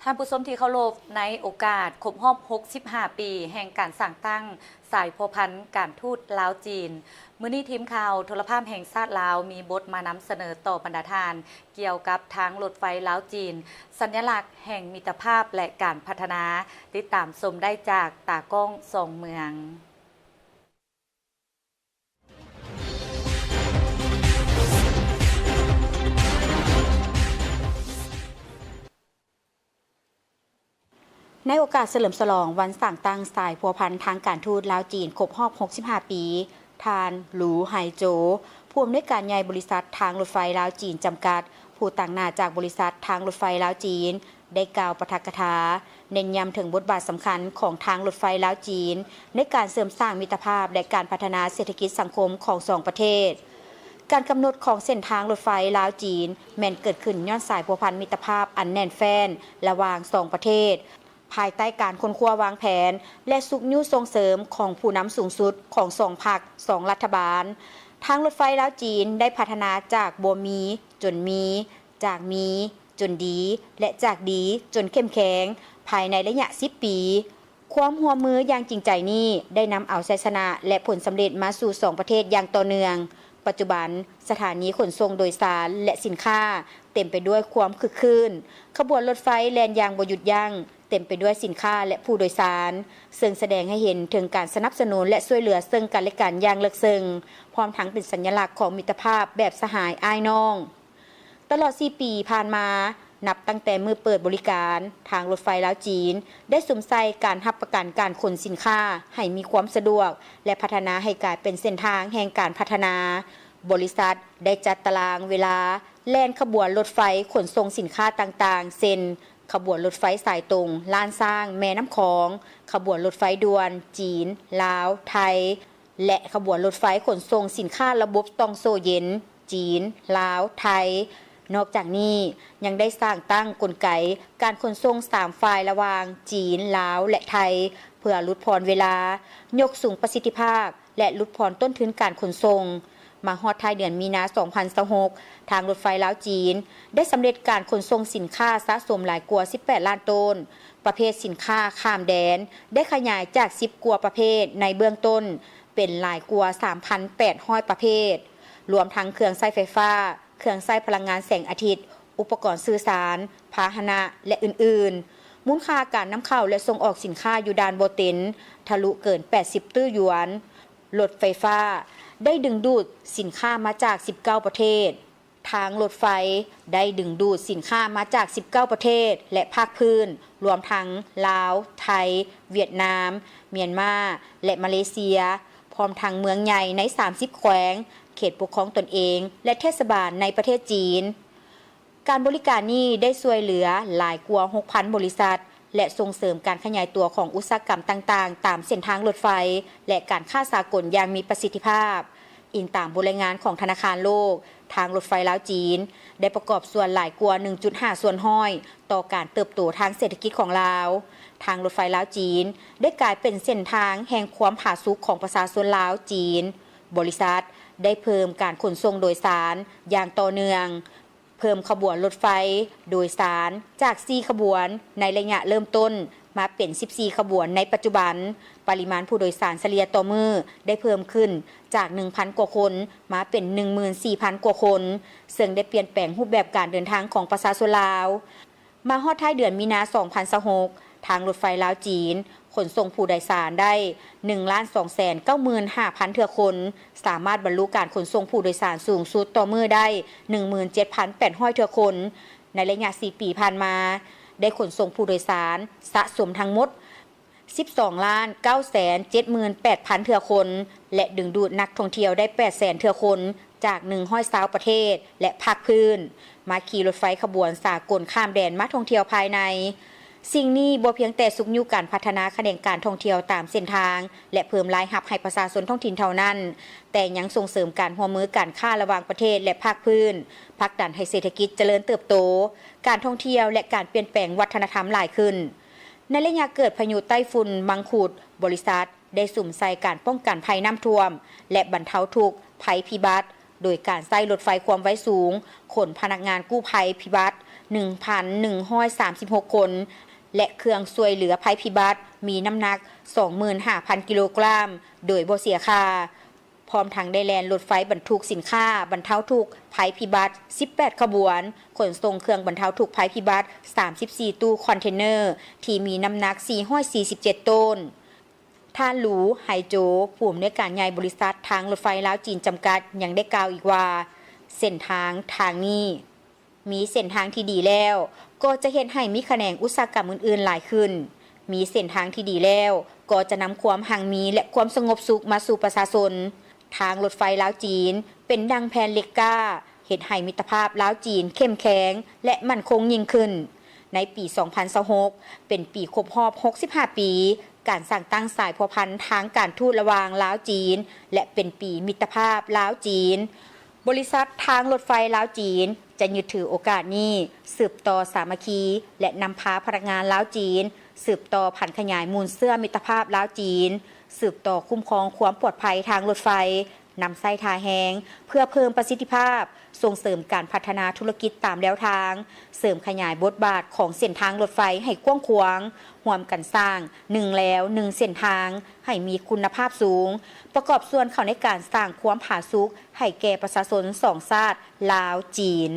ທ່ານຜູ້ຊົມທີ່ເຄົາລົບ, ໃນໂອກາດຄົບຮອບຫົກສິບຫ້າປີແຫ່ງການສ້າງຕັ້ງສາຍພົວພັນການທູດລາວ-ຈີນ, ມື້ນີ້ທີມຂ່າວໂທລະພາບແຫ່ງຊາດລາວມີບົດມານຳສະເໜີຕໍ່ບັນດາທ່ານ ກ່ຽວກັບທາງລົດໄຟລາວ-ຈີນ, ສັນຍະລັກແຫ່ງມິດຕະພາບ ແລະ ການພັດທະນາ. ຕິດຕາມຊົມໄດ້ຈາກຕາກ້ອງສອງເມືອງ. ໃນໂອກາດສະເຫຼີມສະຫຼອງວັນສ້າງຕັ້ງສາຍພົວພັນທາງການທູດລາວ-ຈີນຄົບຮອບຫົກສິບຫ້າປີ, ທ່ານ ຫຼູ ໄຮໂຈ, ຜູ້ອຳນວຍການໃຫຍ່ບໍລິສັດທາງລົດໄຟລາວ-ຈີນຈຳກັດ, ຜູ້ຕາງໜ້າຈາກບໍລິສັດທາງລົດໄຟລາວ-ຈີນ, ໄດ້ກ່າວປາຖະກະຖາ ເນັ້ນຢ້ຳເຖິງບົດບາດສຳຄັນຂອງທາງລົດໄຟລາວ-ຈີນ ໃນການເສີມສ້າງມິດຕະພາບ ແລະ ການພັດທະນາເສດຖະກິດສັງຄົມຂອງສອງປະເທດ. ການກຳນົດຂອງເສັ້ນທາງລົດໄຟລາວ-ຈີນ ແມ່ນເກີດຂຶ້ນຍ້ອນສາຍພົວພັນມິດຕະພາບອັນແໜ້ນແຟ້ນລະຫວ່າງສອງປະເທດ, ພາຍໃຕ້ການຄົ້ນຄວ້າວາງແຜນ ແລະ ຊຸກຍູ້ສົ່ງເສີມຂອງຜູ້ນຳສູງສຸດຂອງສອງພັກ, ສອງລັດຖະບານ. ທາງລົດໄຟລາວ-ຈີນໄດ້ພັດທະນາຈາກບໍ່ມີຈົນມີ, ຈາກມີຈົນດີ ແລະ ຈາກດີຈົນເຂັ້ມແຂງ ພາຍໃນໄລຍະສິບປີ. ຄວາມຮ່ວມມືຢ່າງຈິງໃຈນີ້ໄດ້ນຳເອົາໄຊຊະນະ ແລະ ຜົນສຳເລັດມາສູ່ສອງປະເທດຢ່າງຕໍ່ເນື່ອງ. ປັດຈຸບັນ, ສະຖານີຂົນສົ່ງໂດຍສານ ແລະ ສິນຄ້າເຕັມໄປດ້ວຍຄວາມຄຶກຄື້ນ, ຂະບວນລົດໄຟແລ່ນຢ່າງບໍ່ຢຸດຢັ້ງ, ເຕັມໄປດ້ວຍສິນຄ້າ ແລະ ຜູ້ໂດຍສານ, ເຊິ່ງສະແດງໃຫ້ເຫັນເຖິງການສະໜັບສະໜູນ ແລະ ຊ່ວຍເຫຼືອເຊິ່ງກັນ ແລະ ກັນຢ່າງເລິກເຊິ່ງ, ພ້ອມທັງເປັນສັນຍະລັກຂອງມິດຕະພາບແບບສະຫາຍອ້າຍນ້ອງ. ຕະຫຼອດສີ່ປີຜ່ານມາ, ນັບຕັ້ງແຕ່ມື້ເປີດບໍລິການ, ທາງລົດໄຟລາວ-ຈີນ ໄດ້ສຸມໃສ່ການຮັບປະກັນການຂົນສິນຄ້າໃຫ້ມີຄວາມສະດວກ ແລະ ພັດທະນາໃຫ້ກາຍເປັນເສັ້ນທາງແຫ່ງການພັດທະນາ. ບໍລິສັດໄດ້ຈັດຕາລາງເວລາແລ່ນຂະບວນລົດໄຟຂົນສົ່ງສິນຄ້າຕ່າງໆ ເຊັ່ນ ຂະບວນລົດໄຟສາຍຕົງລ້ານຊ້າງ-ແມ່ນ້ຳຂອງ, ຂະບວນລົດໄຟດ່ວນຈີນ-ລາວ-ໄທ ແລະ ຂະບວນລົດໄຟຂົນສົ່ງສິນຄ້າລະບົບຕ່ອງໂສ້ເຢັນ ຈີນ, ລາວ, ໄທ. ນອກຈາກນີ້, ຍັງໄດ້ສ້າງຕັ້ງກົນໄກການຂົນສົ່ງສາມຝ່າຍລະຫວ່າງຈີນ, ລາວ ແລະ ໄທ ເພື່ອຫຼຸດຜ່ອນເວລາ, ຍົກສູງປະສິດທິພາບ ແລະ ຫຼຸດຜ່ອນຕົ້ນທຶນການຂົນສົ່ງ. ມາຮອດທ້າຍເດືອນມີນາ ສອງພັນຊາວຫົກ, ທາງລົດໄຟລາວ-ຈີນ ໄດ້ສຳເລັດການຂົນສົ່ງສິນຄ້າສະສົມຫຼາຍກວ່າສິບແປດລ້ານໂຕນ. ປະເພດສິນຄ້າຂ້າມແດນໄດ້ຂະຫຍາຍຈາກສິບກວ່າປະເພດໃນເບື້ອງຕົ້ນ ເປັນຫຼາຍກວ່າສາມພັນແປດຮ້ອຍປະເພດ, ລວມທັງເຄື່ອງໃຊ້ໄຟຟ້າ, ເຄື່ອງໃຊ້ພະລັງງານແສງອາທິດ, ອຸປະກອນສື່ສານ, ພາຫະນະ ແລະ ອື່ນໆ. ມູນຄ່າການນຳເຂົ້າ ແລະ ສົ່ງອອກສິນຄ້າຢູ່ດ່ານບໍ່ເຕັນ ທະລຸເກີນແປດສິບຕື້ຢວນ. ລົດໄຟຟ້າໄດ້ດຶງດູດສິນຄ້າມາຈາກສິບເກົ້າປະເທດ. ທາງລົດໄຟໄດ້ດຶງດູດສິນຄ້າມາຈາກສິບເກົ້າປະເທດ ແລະ ພາກພື້ນ, ລວມທັງລາວ, ໄທ, ຫວຽດນາມ, ມຽນມາ ແລະ ມາເລເຊຍ, ພ້ອມທັງເມືອງໃຫຍ່ໃນສາມສິບແຂວງ, ເຂດປົກຄອງຕົນເອງ ແລະ ເທດສະບານໃນປະເທດຈີນ. ການບໍລິການນີ້ໄດ້ຊ່ວຍເຫຼືອຫຼາຍກວ່າຫົກພັນບໍລິສັດ ແລະ ສົ່ງເສີມການຂະຫຍາຍຕົວຂອງອຸດສາຫະກຳຕ່າງໆ ຕາມເສັ້ນທາງລົດໄຟ ແລະ ການຄ້າສາກົນຢ່າງມີປະສິດທິພາບ. ອີງຕາມບົດລາຍງານຂອງທະນາຄານໂລກ, ທາງລົດໄຟລາວ-ຈີນ ໄດ້ປະກອບສ່ວນຫຼາຍກວ່າໜຶ່ງຈຸດຫ້າສ່ວນຮ້ອຍຕໍ່ການເຕີບໂຕທາງເສດຖະກິດຂອງລາວ. ທາງລົດໄຟລາວ-ຈີນ ໄດ້ກາຍເປັນເສັ້ນທາງແຫ່ງຄວາມຜາສຸກຂອງປະຊາຊົນລາວ-ຈີນ. ບໍລິສັດໄດ້ເພີ່ມການຂົນສົ່ງໂດຍສານຢ່າງຕໍ່ເນື່ອງ, ເພີ່ມຂະບວນລົດໄຟໂດຍສານຈາກສີ່ຂະບວນໃນໄລຍະເລີ່ມຕົ້ນ ມາເປັນສິບສີ່ຂະບວນໃນປັດຈຸບັນ. ປະລິມານຜູ້ໂດຍສານສະເລ່ຍຕໍ່ມື້ໄດ້ເພີ່ມຂຶ້ນຈາກໜຶ່ງພັນກວ່າຄົນ ມາເປັນໜຶ່ງໝື່ນສີ່ພັນກວ່າຄົນ, ເຊິ່ງໄດ້ປ່ຽນແປງຮູບແບບການເດີນທາງຂອງປະຊາຊົນລາວ. ມາຮອດທ້າຍເດືອນມີນາ ສອງພັນຊາວຫົກ, ທາງລົດໄຟລາວ-ຈີນ ຂົນສົ່ງຜູ້ໂດຍສານໄດ້ໜຶ່ງລ້ານສອງແສນເກົ້າໝື່ນຫ້າພັນເທື່ອຄົນ, ສາມາດບັນລຸການຂົນສົ່ງຜູ້ໂດຍສານສູງສຸດຕໍ່ມື້ໄດ້ໜຶ່ງໝື່ນເຈັດພັນແປດຮ້ອຍເທື່ອຄົນ. ໃນໄລຍະສີ່ປີຜ່ານມາ, ໄດ້ຂົນສົ່ງຜູ້ໂດຍສານສະສົມທັງໝົດສິບສອງລ້ານເກົ້າແສນເຈັດໝື່ນແປດພັນເທື່ອຄົນ ແລະ ດຶງດູດນັກທ່ອງທ່ຽວໄດ້ແປດແສນເທື່ອຄົນ ຈາກໜຶ່ງຮ້ອຍຊາວປະເທດ ແລະ ພາກພື້ນ ມາຂີ່ລົດໄຟຂະບວນສາກົນຂ້າມແດນມາທ່ອງທ່ຽວພາຍໃນ. ສິ່ງນີ້ບໍ່ພຽງແຕ່ຊຸກຍູ້ການພັດທະນາຂະແໜງການທ່ອງທ່ຽວຕາມເສັ້ນທາງ ແລະ ເພີ່ມລາຍຮັບໃຫ້ປະຊາຊົນທ້ອງຖິ່ນເທົ່ານັ້ນ, ແຕ່ຍັງສົ່ງເສີມການຮ່ວມມືການຄ້າລະຫວ່າງປະເທດ ແລະ ພາກພື້ນ, ຜັກດັນໃຫ້ເສດຖະກິດຈະເລີນເຕີບໂຕ, ການທ່ອງທ່ຽວ ແລະ ການປ່ຽນແປງວັດທະນະທຳຫຼາຍຂຶ້ນ. ໃນໄລຍະເກີດພາຍຸໃຕ້ຝຸ່ນມັງຄຸດ, ບໍລິສັດ ໄດ້ສຸມໃສ່ການປ້ອງກັນໄພນ້ຳຖ້ວມ ແລະ ບັນເທົາທຸກໄພພິບັດ ໂດຍການໃຊ້ລົດໄຟຄວາມໄວສູງ ຂົນພະນັກງານກູ້ໄພພິບັດ ໜຶ່ງພັນໜຶ່ງຮ້ອຍສາມສິບຫົກຄົນ ແລະ ເຄື່ອງຊ່ວຍເຫຼືອໄພພິບັດ ມີນ້ຳໜັກ ສອງໝື່ນຫ້າພັນກິໂລກຣາມ ໂດຍບໍ່ເສຍຄ່າ. ພ້ອມທັງໄດ້ແລ່ນລົດໄຟບັນທຸກສິນຄ້າບັນເທົາທຸກໄພພິບັດ ສິບແປດຂະບວນ, ຂົນສົ່ງເຄື່ອງບັນເທົາທຸກໄພພິບັດ ສາມສິບສີ່ຕູ້ຄອນເທນເນີ ທີ່ມີນ້ຳໜັກ ສີ່ຮ້ອຍສີ່ສິບເຈັດໂຕນ. ທ່ານ ຫຼູ ໄຫໂຈ ຜູ້ອຳນວຍການໃຫຍ່ບໍລິສັດທາງລົດໄຟລາວຈີນຈຳກັດ ຍັງໄດ້ກ່າວອີກວ່າ ເສັ້ນທາງທາງນີ້ ມີເສັ້ນທາງທີ່ດີແລ້ວ ກໍຈະເຮັດໃຫ້ມີຂະແໜງອຸດສາຫະກຳອື່ນໆຫຼາຍຂຶ້ນ. ມີເສັ້ນທາງທີ່ດີແລ້ວ ກໍຈະນຳຄວາມຮັ່ງມີ ແລະ ຄວາມສະຫງົບສຸກມາສູ່ປະຊາຊົນ. ທາງລົດໄຟລາວຈີນ ເປັນດັ່ງແຜ່ນເຫຼັກກ້າ ເຮັດໃຫ້ມິດຕະພາບລາວຈີນເຂັ້ມແຂງ ແລະ ໝັ້ນຄົງຍິ່ງຂຶ້ນ. ໃນປີສອງພັນຊາວຫົກ ເປັນປີຄົບຮອບຫົກສິບຫ້າປີ ການສ້າງຕັ້ງສາຍພົວພັນທາງການທູດລະຫວ່າງລາວຈີນ ແລະ ເປັນປີມິດຕະພາບລາວຈີນ. ບໍລິສັດທາງລົດໄຟລາວຈີນ ຈະຍຶດຖືໂອກາດນີ້ ສືບຕໍ່ສາມັກຄີ ແລະ ນຳພາພະນັກງານລາວຈີນ ສືບຕໍ່ຜັນຂະຫຍາຍມູນເຊື້ອມິດຕະພາບລາວຈີນ, ສືບຕໍ່ຄຸ້ມຄອງຄວາມປອດໄພທາງລົດໄຟ, ນຳໃຊ້ທ່າແຮງ ເພື່ອເພີ່ມປະສິດທິພາບ, ສົ່ງເສີມການພັດທະນາທຸລະກິດຕາມແນວທາງ, ເສີມຂະຫຍາຍບົດບາດຂອງເສັ້ນທາງລົດໄຟໃຫ້ກວ້າງຂວາງ, ຮ່ວມກັນສ້າງໜຶ່ງແລວໜຶ່ງເສັ້ນທາງ ໃຫ້ມີຄຸນນະພາບສູງ, ປະກອບສ່ວນເຂົ້າໃນການສ້າງຄວາມຜາສຸກໃຫ້ແກ່ປະຊາຊົນສອງຊາດ ລາວ-ຈີນ.